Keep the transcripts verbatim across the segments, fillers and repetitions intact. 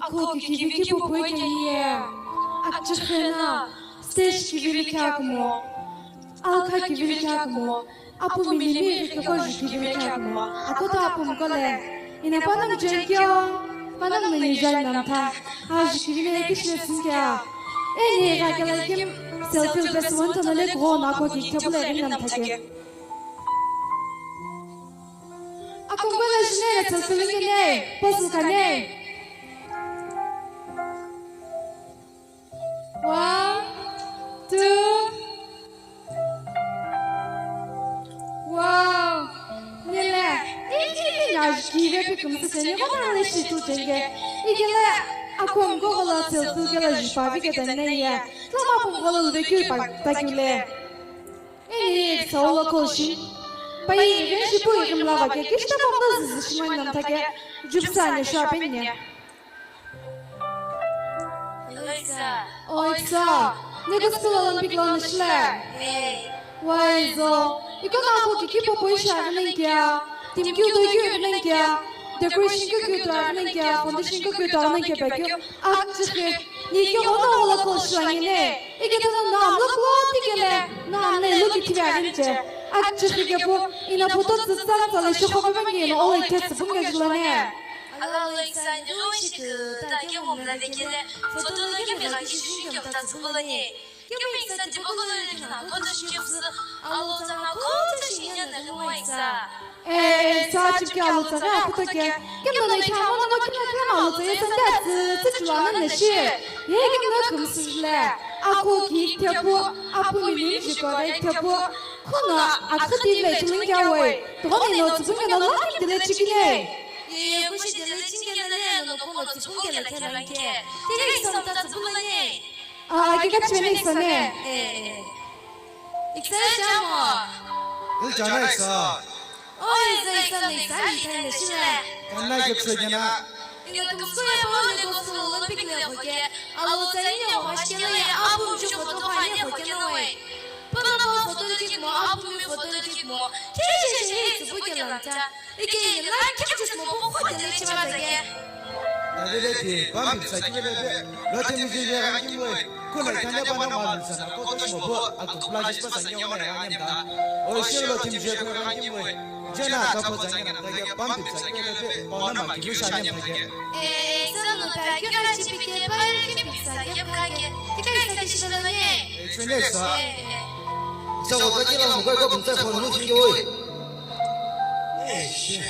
Akho kivi kipu poi keni ye. Akchixena stage kivi likha kumo. Alkha kivi likha kumo. Apu milimi ghikiko jukivi kha kumo. Akoto apu mkole. Ina panang jenkyo. Panang nani jan namtha. Ajukivine kishne sinkya. Eni gakela kim selfie best one tonale kugo na ko ki table rin namtha ke. Akumkole jine selfie rin kene. Pose kane. One, two. Wow. Nile, iji ni na kive pi kumsa seni ko na le shi tu tenge. Igele akom ko ko la sel tu ke la ji pa vi ke tene ye. Tama ko ko la de ki pa ta ki le. Eni saula ko shi. Pa yi ve shi pu yi kim la va ke kishta pa ma zi shi man nam ta ke. Jupsa ne sha pen ne. Alexa. Alexa, nigga school Olympic lo nashile. Hey. Why zo? Iko na ko kiki popo isha nengkia. Team kiu do kiu nengkia. Decoration kiu kiu do nengkia. Foundation kiu kiu do nengkia ba kiu. Akchikhi. Ni ki ona wala ko shangine. Ike tana na amlo ko tikele. Na ne lo ki tiga nche. Akchikhi ke po. Ina photo tsitsa tsale shokho ba ngi no ole ke tsibunga jilane. Ala lo iksa ni lo shi ta ke mom la vekele, photo lo ke me ga ki shi ke ta tsubulani. Ke me iksa ti bogolo le na ko to shi ke psu, alo ta na ko to shi ni na ke mo iksa. Eh, eh, sa chi ke alo ta ga ko to ke. Ke mo na ka mo na mo ke na ke ma alo ta ya sa da tsu, tsu chwa na na shi. Ye ke na kum su le. Ako ki te po, apu mi mi ji ko dai te po. Ko na a ka ti le chi ling ya wei. To ni no tsu ke na la ki le chi ki le. Ye, kushi dele chingela le no kono tsibungela khelanke. Tile isam ta tsibungane. Ah, ke ka chene isane. Eh. Iksa chamo. Il chana iksa. Oi, zo iksa ne iksa ni tane shile. Kanna ke tsegena. Ina kumsuya pa le ko su Olympic le ko ke. Alo tsai ne ko shkele abu ju ko to pa ne ko ke no wei. Pala mo photo le kik mo, abu mi photo le kik mo. Che che che, tsibungela ta. Ike yena kya chis mo bo khode le chima zage. Dalile ti bambi sa ki bebe. Lo ti mi je ga ki mo. Kuna kane bana ma sa na ko to mo bo a ko pla ji pa sa nyo na ga nyem da. O shi lo ti mi je ko ga ki mo. Je na ka po sa nyo na ga bambi sa ki bebe. Ba na ma ki lu sha nyem da. Eh, sa no ta ki ga chi pi ke ba ki pi sa ke ka ke. Ti ka sa ki shi lo ne. Eh, chene sa. Eh, eh. Sa ko ta ki la mo ko ko sa ko no chi ke oi. Eish,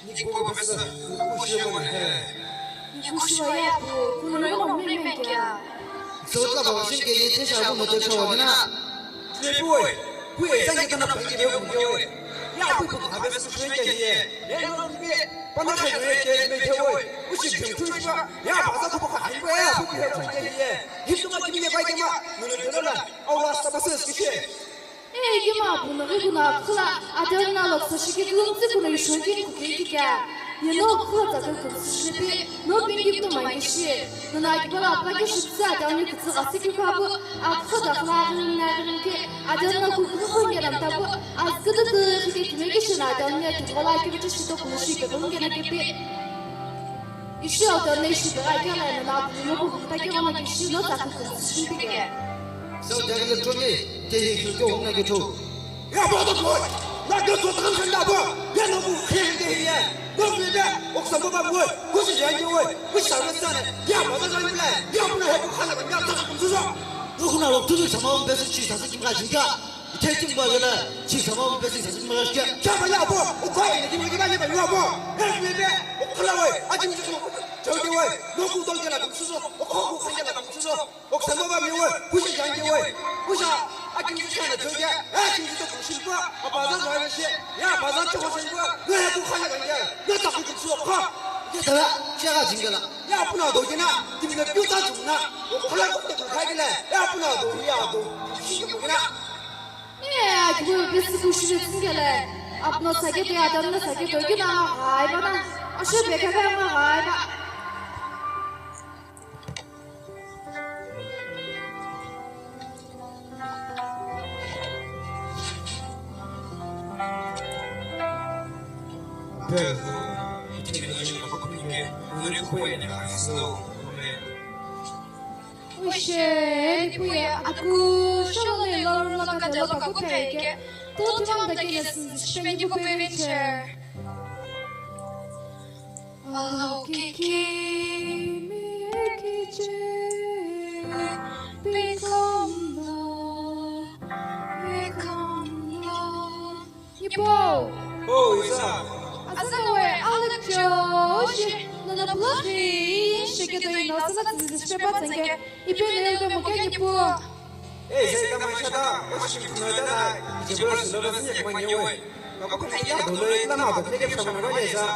ni ko basa, ku shi ko he. Ni ku shi ya ku, ku no mo me me kya. So ta ba shi ke ni te sha ko mo te sha wa na. Ni ko, ku e sa ni ta na pa ki ko ko. Ya ku ko ha be su shi ke ye. Ye no ni pa na ka ye ke me ke wo. Ku shi ku ku ba. Ya ba sa ko ko ha ni ko ya ku ke ko ke ye. Hi to ma ki ni ba ke ma. No no no na. Au la sa ba su ke. Eki ma apu no ghi kuna khula, adel na lo tsa shiki kulum tsi kuna isho ki kuke ki kya. Ye no khula tsa kul kum tsi shipi, no pin ki tu ma ki shi. No na ki bala apla ki shi tsa adel ni kutsi kasi ki kabu, a khula da khula agin na agin ki, adel na ku ku ku nge nam tabu, a skada tu ki ki ki ki shi na adel ni tu bala ki ki shi to ku shi ki ku nge na ki pi. Ishi auto ne ishi bera kya la na na no bu ta kya ma ki shi no ta ku shi ke. So dagila toni te hi shu ko na ke to. Ya ba to ko. Na ke to kan kan da ba. Ya no bu khe ke ya. No bu be o sa ba ba bu. Ku shi ya ni wo. Ku sa na sa ne. Ya ba ta ni la. Ya bu na he ku khala ya ta ku su so. Ku na lo tu sa ma be shi sa sa ki ga shi ga. Ithekimba yela, chi sama mu pesi sa sima shi. Kya ba ya bo, o kwa ni ki ki ba ni ba ya bo. He ni be, o khala wai, a chi chi ko. Chau ke wai, no ku tol ke la kum su so, o ko ku khan ke la kum su so. O sama ba mi wai, ku shi jan ke wai. Ku sha, a chi chi na chau ke, a chi chi to ku shi ko. A ba za za shi, ya ba za to ko shi ko. No ku khan ke, no ta ku su ko. Ke ta, kya ga jin ke la. Ya apuna do kina, timina piu ta chumna, o khala ko to khai kina, ya apuna do ya do, shi ko kina. Eh, akibu bisi kushi tsingele. Apno sage to ya damna sage to kina, hai bana. Ashe beka ka ma hai ba. Oshie, nipu ye aku sholo lo lo ka delo ka kuphe ke. To tiwang da ke le sispe nipu pe venture. Alo kiki mi kiche pe komno, pe komno. Nipo. Oh, Isa. Azana we alakjo shi nana blood shi ke doi no sana tsispe pa tsenge. Ipe ne yo mo ke nipo. Ei, Isa, ita mai shata, o shi no da na, je bro shi no da ni ke manye we. Ka ko ni ya do lo ita ma do ke ke shama no le Isa.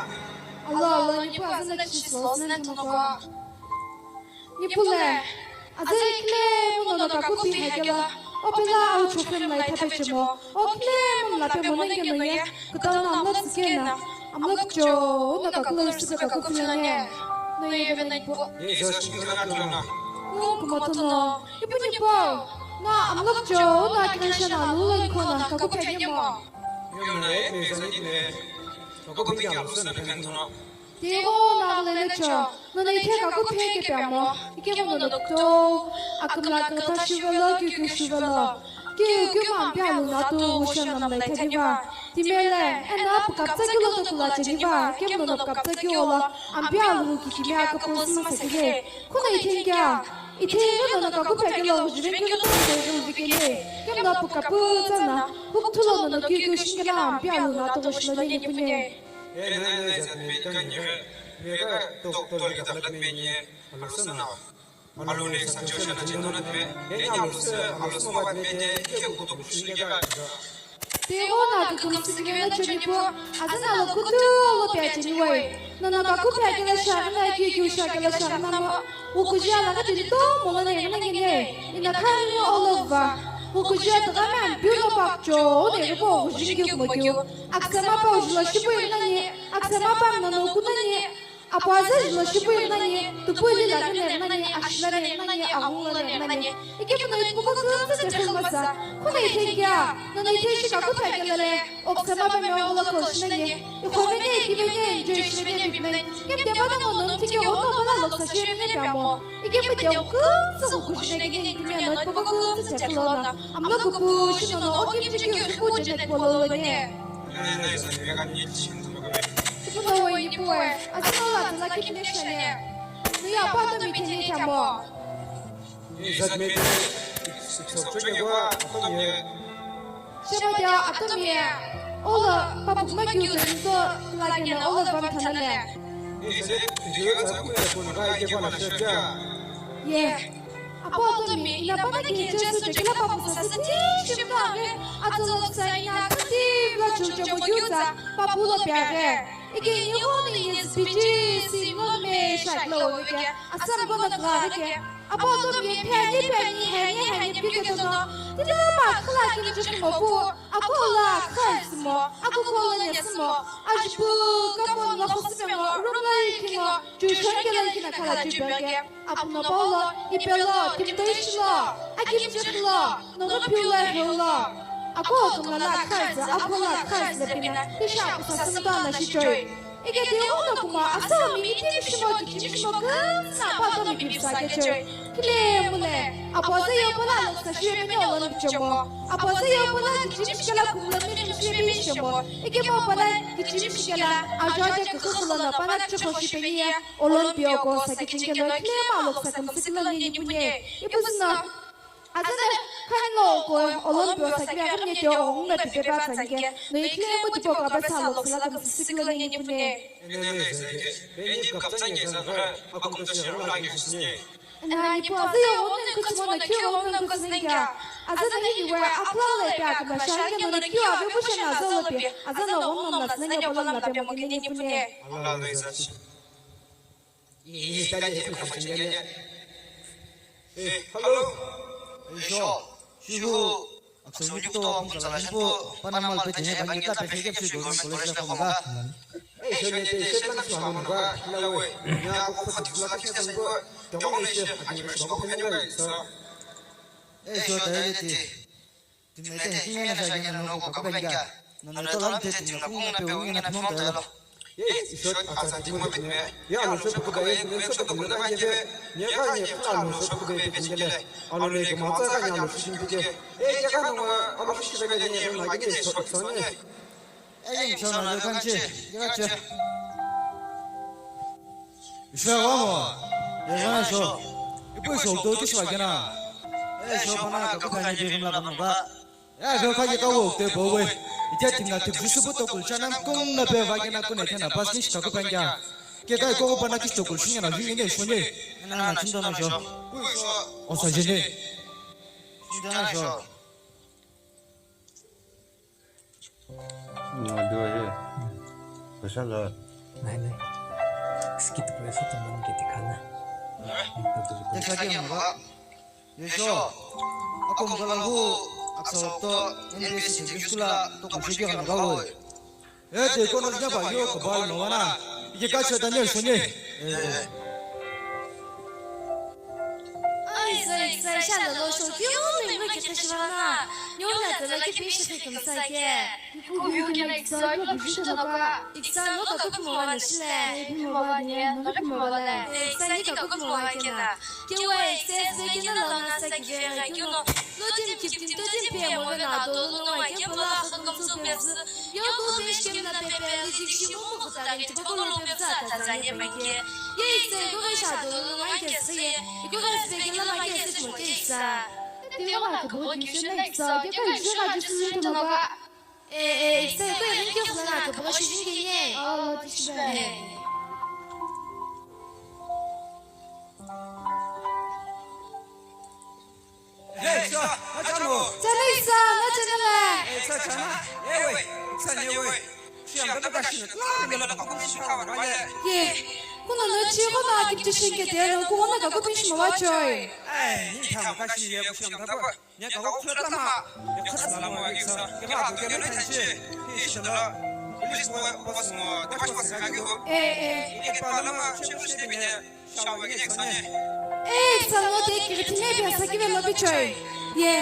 Allah, Allah, nipo azana shi so sana tuno ko. Nipule, aza ikile muno no kaku pi hakela, o pela au chofem lai tape chemo, o kile muno lape monenge no ye, kutau na amlo tsikena, amlo kcho, uno kaku lo isuke kaku filane, no ye vena nipo. Ye Jesus, chikana tulana. Ngun kumotono, ipu nipo, na amlo kcho, uno akirasha na lulo nkona kaku pi nyemo. Yumna ye, Jesus, nipule, kaku pi ya musa na kantono. Tigo na lele cho, nana ite kaku phe ke pya mo, ike mo no dokto, akamla kata shivelo, kyu kyu shivelo. Kyu kyu ma pya lu na tu, usha nam lai thadiva. Timele, ena pukapta kilo to kula chadiva, ke mo no pukapta kyo la, ampya lu ki kimya ka pon sima sakile. Kuna ite kya? Ite no no kaku phe ke lo, jiven ke lo to de ju vikele. Ke mo no pukapta na, puktulo no no kyu kyu shingela ampya lu na to shlo ni pune. Ena ena izat American ye, mega doctor ki dakhlat menye, alusana. Aluni sancho shana jindonat me, ena alusa, alusma bat me de, ke kuto kushingega. Pero na kukum sikimena chonipo, azana lo kutu lo pya chiniwai. Nana kaku pya kela shagna ki ki shagla shagna mo. Ukujia la ka tito mo la ne na ngene. Ina khan mo olova. Ukujia ta ga man piu lo pak cho, o ne ko ujin ki mo ki. Aksama pa ujla shipu nani, aksama pa nano kunani, apaza jlo shipu nani, tupu li la nani, ashla nani, ahung nani. Ike mo nai puko ko tsa te khal masa. Kuna ite kya? Nana ite shi kaku pya kela le. Oksama pa me ola ko shinani. Iko mene, ike mene, enjoy shimene bimene. Kem te bana mo non tike ono bala loksa shimene pya mo. Ike mete o kutsa ko kushine kine ike me anot poko kutsa chaklo na. Amla ko pu shino no o kim chiki o shiku jenet polo lo ne. Ipuno we nipu we. Asino la tala kim ne shane. Nuya pa to mi tene kya mo. Izat me. Sokchonge wa, atomye. Sheba dia atomye. Ola, papuk ma kyu kyu to lagena ola van thanane. Ise, video sa ku ya kun ga ike bana shakya. Ye. Apo atomye, ina pana ki Jesu jekela papu sa sa ti shimna ave. Atolok sa ina kati bla chul chamo kyu sa papu lo pyare. Ike ni ho ni yes biji si no me shaklo ke. Asam bona klare ke. Apo atomye pheni pheni heni heni pike tono. Tila ma khala kini chikhi mo pu. Ako la khazi mo. Ako ko la nyasi mo. Ajipu kapo no khosime mo. Rumlai kino. Ju shon ke la kina khala ju bage. Apu no polo. Ipelo. Kimto ishilo. Akim chiklo. Nono piula helo. Ako kama la khazi. Ako la khazi le pina. Tisha apu sa sumba na shichoi. Ike de ono kuma asami iti mishimo kichi mishimo kansa pa to mi bibsa kechoi. Kile mule, apo sa yo pala lo sa shire mene olon bichomo. Apo sa yo pala kichi mishikala kumla mene shire mene shimo. Ike mo pala kichi mishikala aja aja kakakhala pana chiko shipenia olon bioko sa kichi kelo kile ma lo sa kamsikla ni ni pune. Ipu sina. Azana, khani lo ko, olon pyo sa kibya khamne tyo, o, ngunga pipe pa tsanike, no ikile mo tipo ka ba sa lo, sala kam siklo ni ni pune. Ene ne zeke, beni kaptanye zanga, akum to shiro la ni sine. Ena ni po azayo, o, nang kutsimo na kyo, o, nang kutsine kya. Azana ni we, akla le pya, kama shani no na kyo, ave mo shana zo lo pya. Azana, o, nang na sine, o, nang na pya mo ni ni pune. Allah le zachi. Ih, tadi aku kacangnya. Eh, halo. Isho. Shuhu. Aksa ni to, aksa la ni po. Panamal pe jene bangi ta pe ke shu government college la kama. Eh, shone te se tan shu hama ba. Lawe. Ya ko khati la ke sa ko. Tong le se ani me so ko ne sa. Eh, so ta le te. Timna ite hikinge na sa gena no ko kapenga. Nono to lam te timna kunga pe unge na phone ta lo. Ye, Ishwar atsa timo bikme. Ye, alo shopukube, ye, shopukube, ye, ye, ye, ka, ye, ka, alo shopukube, ye, ye, alo ne, kuma, atsa, ka, ye, alo shopukube, ye, ye, ka, no, alo shopukube, ye, ye, ma, ye, so, so, ne. Ye, ye, so, na, kan, che, ye, ka, che. Ishwar, wa, mo. Ye, wa, so. Ipu, so, to, ki, so, wa, ke, na. Ye, so, pa, na, ka, ku, ka, ni, bi, la, ba, ba. Ya, veo kha ye ka wo te bo we. Ite tinga tik jusu bu to kul chanam kung na be va ke na kune te na pas nish ka ku pangya. Ke kai ko ko pa na kish to kul shinya na vi ne shonye. Na na chinda na jo. O sa jene. Chinda na jo. Na do ye. Pesa la. Nai nai. Skit pura sa to man ke te khana. Te sa ke mo ba. Yesho, akom kala hu, aksawap to, N B S secondary school la, to kumshiki khan gawi. E, te kono jina ba yo kabal no wana, ike ka chata ne shonye. Ai, zai, zai, sha lo lo sho, kyo, me, me, ke, ke, shi, wana. Nyo, na, zai, la, ke, pi, shi, ke, kum, sa, ke. Ku view kena iksa, iksa no ka kupi mo vane shile. Kupi mo vane, no kupi mo vale. Iksa ni ka kupi mo vane kena. Kewa iksa iksa kena lo na sa ki vena kyo no. Lo tim kip tim to tim pe mo vena do lo no ma ke pola khakam tsu pe su. Yo ku pe shim na pe pe li dik shi mo mo khuta rin ti ko lo pe sa ta sa ye ma ke. Ye iksa ko ga sha do lo no ma ke se ye. Ko ga se ke la ma ke se mo ke iksa. Te wa ka bo ki shena iksa, ke ka iksa ga ju su to no ba. E, e, iksa ko irin ke khula na ka baka shi jin ke ye. Oh, tishba. Hey, iksa, na chamo. Chana iksa, na chana la. Hey, iksa, chana. Ewe, iksa ne we. Shi am baba shi na. La, la, la, ko shi ka wa le. Ye. Kuna no chi ko na ki chi shin ke te no ko na ka ko pin shi ma wa choi. Ai, ni ta ma ka shi ye ko shi am baba. Nya ka ko khla ma, ya khla la ma wa iksa, ya ka ko ya na tanche, hi shi la, police mo, boss mo, ta shi boss ka ko. Eh, eh. Ke pa la ma, shi shi ke ne, sha wa ke iksa ne. Eh, iksa lo te ki ti me bia sa ki ve lo bi choi. Ye.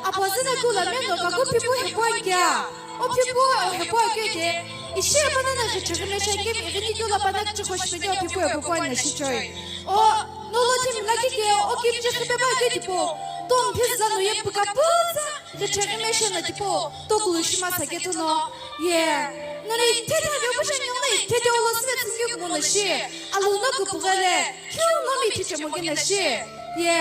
Apa zina ku la me no ka ko pipu he po kya? O pipu he po ke de. Ishi pa na na ke chhe me sha ke mi ni ko la pa na chi ko shi pe o pipu he po na shi choi. O, no lo ti mi la ki ke, o kim chi khipe ba ke tipo. Tom phi za no ye puka puza. Richard Meshana tipo, tokulu shima saketu no. Ye. Nani tete na byo kusha nyong na tete olo sile tsingi kumo na shi. Alu no kupugale. Kyu no mi tiche mo gena shi. Ye.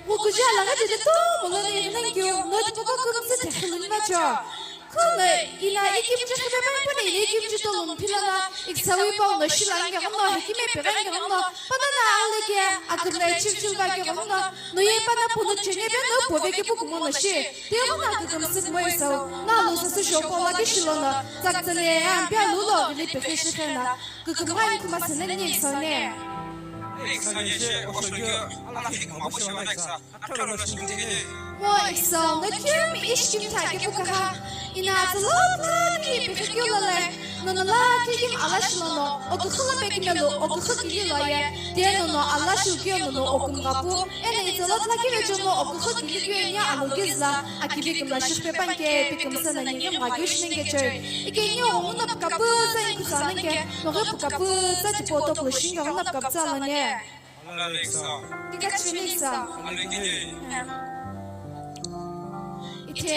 Wo kuja la ga de to mo no ni nang kyu. No tipo ko kum se te khulu ni ma cho. Kule ina ikim chi khipe ba pune ina ikim chi tolum pilana. Iksawi pa no shi la ngi no hekime pe ngi no. Pana na ale ke. Akum na chim chim ba ke no. No ye pana punu chene be no pove ke pukumo na shi. Te ho na kagam sik mo isau. Na lo sa su sho po la ke shilo na. Tsak tsale ya ampia lo lo gili pe ke shi khena. Kagam ha ni kuma sene ni isau ne. Ei, sa ye she, o sho yo, ala ki kuma bo shi wa na iksa. Akara na shi ni. Mo isau na kim ish kim ta ke puka ha. Ina tsalo ta ki pe ke kyo la le. No no la ki kim ala shilo no. O ku khula pe ki melo, o ku khu ki lo ye. Te no no ala shu ke no no o kum ga pu. Ena itsola tla ki vecho no o kukhu kili kyo nya alo kizla, akivi kimla shikpe panke, pikimsa na nyingi mga kyo shinenge choi. Ike nyo o muna pukaputsa inkutsa nenge, noge pukaputsa tipo toklo shinga muna pukaputsa lane. Ika chini iksa. Ite,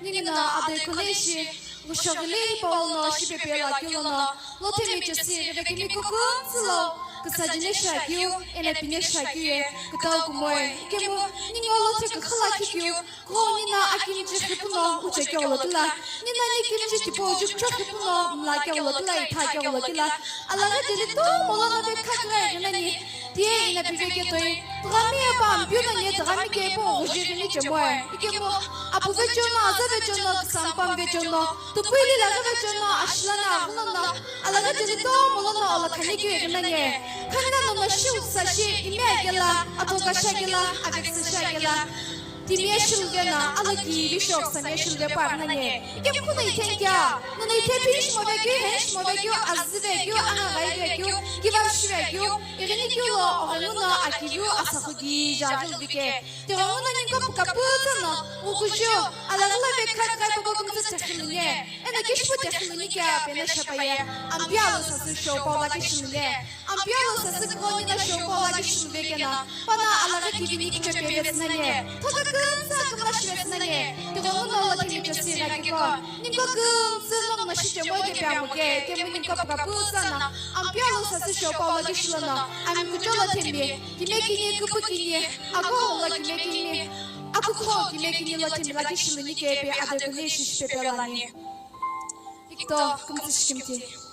nini na ade kuleshi, Gushoghili Paul no shipepe la kilo no, lothe mi chesi revekimi kukuntsilo, kusajine shakyu, ena pine shakyu ye, kutau kumoe, ikemu, ningo lothe kukhala kikyu, ko nina akimchi khipuno, uche kyo lotila, nina nikimchi tipo jukcho khipuno, mla kyo lotila, itha kyo lotila, alaga jeli to molo no be khakla nani, Tiye ina piveke toi, tugami apa ampiu na nye tugami ke po ujiri ni chemoe. Ikemo, apu vechono, aza vechono, kisampam vechono, tupui li laga vechono, ashilana, ahunono, alaga jeli to molono, ala khani ki rinanye. Khanna nono shiu sashi, ime agela, atoka shagela, aveksa shagela. Timi ashilvena, ala ki vishok sami ashilve parnanye. Ikem kuna itenkya, nana ite pish movekyu, hesh movekyu, azvekyu, aha vaivekyu, give up shivekyu. Keu, ighinikeu lo oghenguno akiviu asaghuki jaghiluvike. Tighenguno ningu puka pütsa no, ukuju, alaghi lo vekha kha koko kümtsü chekhi luni. Eno kishipu chekhi luni kea peno shepaye. Ampeu lo sasü shou pau lakhi shi luni. Ampeu lo sasü kughenguno shou pau lakhi shi luvekeno. Pana alaghi kivini kicho pevetsü nani. Thoka kümtsü kümla shivetsü nani. Tighenguno lo thimi chosi ghakiko. Ningu kümtsü nongu no shichemo kepe amuke. Kemu ningu puka pütsa no. Ampeu lo sasü shou pau lakhi shi lono. Ami kucho lo thimi. Kime kini, kupu kini, akughulo kime kini, akukho kime kini lo thimi lakhi shi luni kepe adokuni shishi pepe lani. Ikto, kümtsü shikimthi.